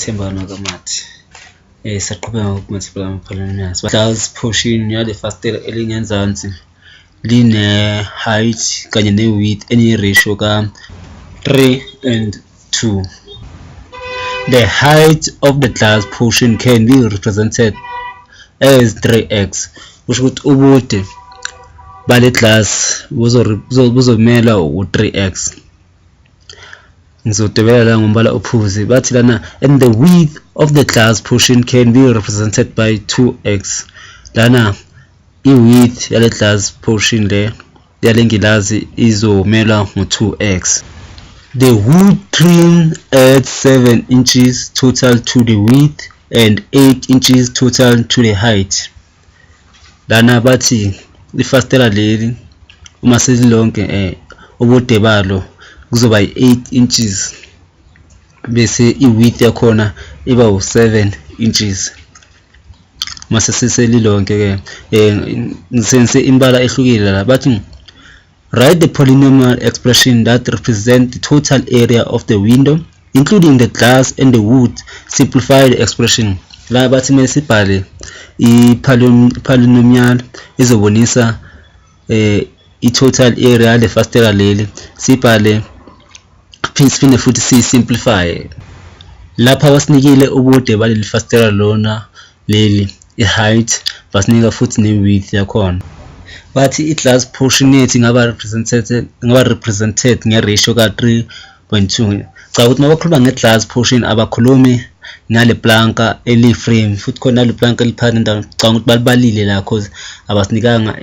Thembani wakaMathi. Siyaqhubeka ngoku-multiply ama-polynomials. Glass portion yale fastela elingenzansi line-height kanye ne-width eniyi-ratio ka-3 and 2. The height of the glass portion can be represented as 3x. Kusho ukuthi ubude bale glass buzomela u-3x. Ngizodwebela la ngombala ophuzi. Bathi lana, and the width of the glass portion can be represented by 2x. Lana i-width yale glass portion, le yale ngilazi, izomelwa ngo-2x. The wood trim adds 7 inches total to the width and 8 inches total to the height. Lana bathi ifastela leli uma selilonke, ubude balo kuzoba yi-8 inches, bese i-width yakhona iba u-7 inches mase seselilonke ke. Ngisebenzise imibala ehlukile la. Bathi, write the polynomial expression that represent the total area of the window, including the glass and the wood. Simplify the expression. La bathi kumele sibhale i-polynomial ezobonisa i-total area yale fastela leli, sibhale siphinde futhi siyi-simplify. Lapha basinikile ubude baleli fastela lona leli, i-height, basinika futhi ne-width yakhona. Bathi i-glass portion yethu ingaba represented nge-ratio ka-3.2. Cha, ukuthi mabakhuluma nge-glass portion abakhulumi ngale planka eliyi-frame, futhi khona nale planka eliphakathi nendawo. Ngicabanga ukuthi balibalile la, 'cause abasinikanga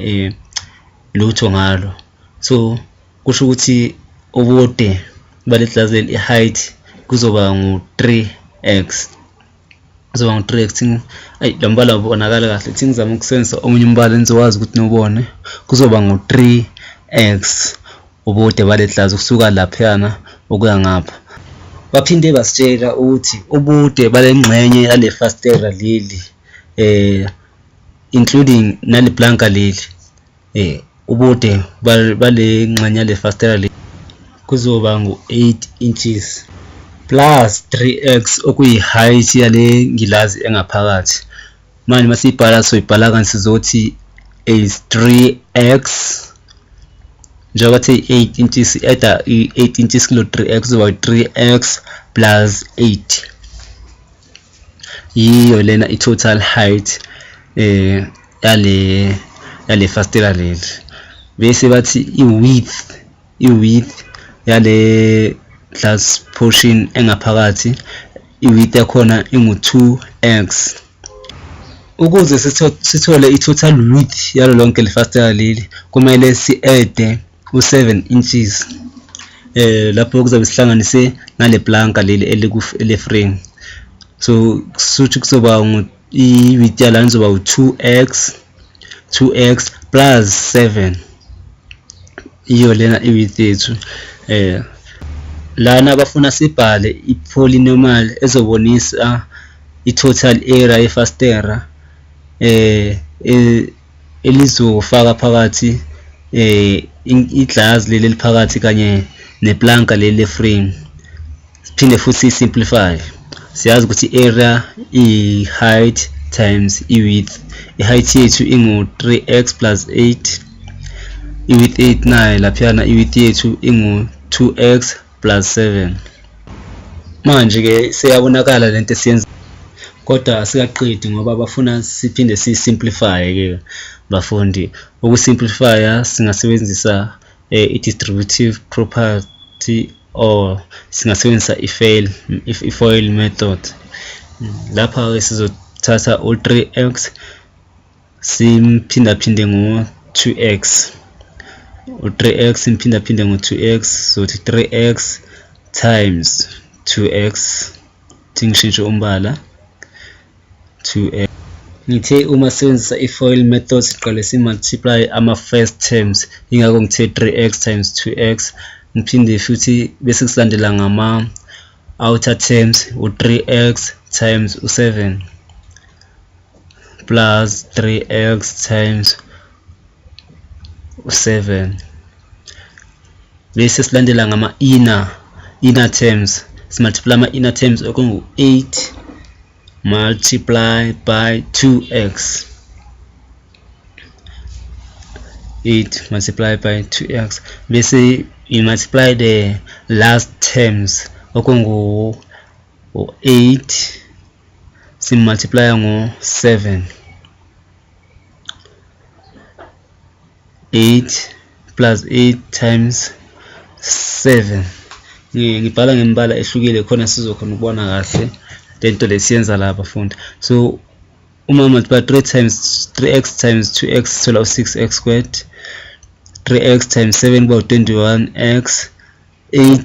lutho ngalo. So kusho ukuthi ubude bale glass leli, i-height, kuzoba ngu-3x, kuzoba ngu-3x. Ayi, lo mbala ubonakala kahle. Thi ngizama ukusebenzisa omunye umbala nizokwazi ukuthi niwubone. Kuzoba ngu-3x ubude bale glass kusuka laphayana ukuya ngapha. Baphinde basitshela ukuthi ubude bale ngxenye yale fastela leli, including nale planka leli, ubude bale ngxenye yale fastela leli kuzoba ngu-8 inches plus 3x, okuyi-height yale ngilazi engaphakathi. Manje masiyibhala, soyibhala kanje, sizothi is 3x, njengoba bathe 8 inches, add i-8 inches kulo 3x, kuzoba 3x plus 8. Yiyo lena i-total height yale fastela leli. Bese bathi i-width yale glass portion engaphakathi, i-width yakhona ingu-2x. Ukuze sithole i-total width yalo lonke le fastela leli, kumele si-add u-7 inches, lapho kuzobe sihlanganise nale planka leli ele frame. So kushuthi kuzoba i-width yalana izoba u-2x, 2x plus 7. Iyo lena i-width yethu. Lana bafuna sibhale i-polynomial ezobonisa i-total area yefastera elizofaka phakathi i-glass leli eliphakathi kanye neplanka leli le-frame, siphinde futhi simplify. Siyazi ukuthi i-area i-height times i-width. I-height yethu ingu-3x plus 8. I-width 8 nayo laphayana, i-width yethu ingu-2x plus 7. Manje-ke seyabonakala lento esiyenza, kodwa asikaqedi ngoba bafuna siphinde siyi-simplify-ke bafundi. Uku-simplify-a singasebenzisa i-distributive property or singasebenzisa i-FOIL method. Lapha-ke sizothatha u-3x simphindaphinde ngo-2x, u-3x simphindaphinde ngo-2x, sothi 3x times 2x. Thi ngishintshe umbala, 2x. Ngithe uma sisebenzisa i-FOIL method siqale si-multiply ama-first terms, ingakho ngithe 3x times 2x. Ngiphinde futhi bese kusilandela ngama-outer terms, u-3x times u-7 plus 3x times u-7, bese silandela ngama-inner terms. Simultiply ama-inner terms okungu-8 multiply by 2x, 8 multiply by 2x, bese you multiply the last terms okungu 8 simultiply ngo-7, 8 plus 8 times 7. Ngibhala ngembala ehlukile khona sizokhona ukubona kahle lento lesiyenza la bafundi. So uma multiply 3 times 3x times 2x sithola u-6x squared, 3x times 7 kuba u-21x, 8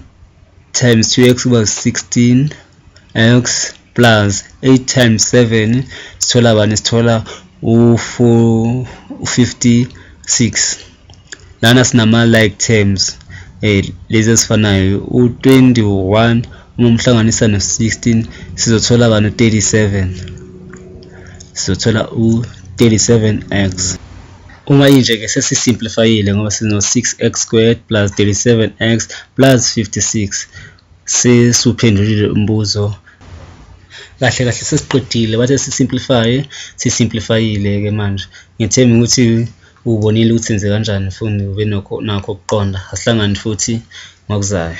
times 2x kuba 16x plus 8 times 7 sithola bani? Sithola u-56. Lana sinama like terms lezi ezifanayo, u-21 uma umhlanganisa no-16 sizothola bani? U-37, sizothola u-37x. Uma inje-ke sesisimplifayile ngoba sino-6x squared plus 37x plus 56, sesuphendulile umbuzo kahle kahle, sesiqedile. Bathe sisimplifye, sisimplifayile-ke manje. Ngithemba ukuthi ubonile ukuthi senze kanjani, mfundi, ube nakho ukuqonda. Asihlangane futhi ngokuzayo.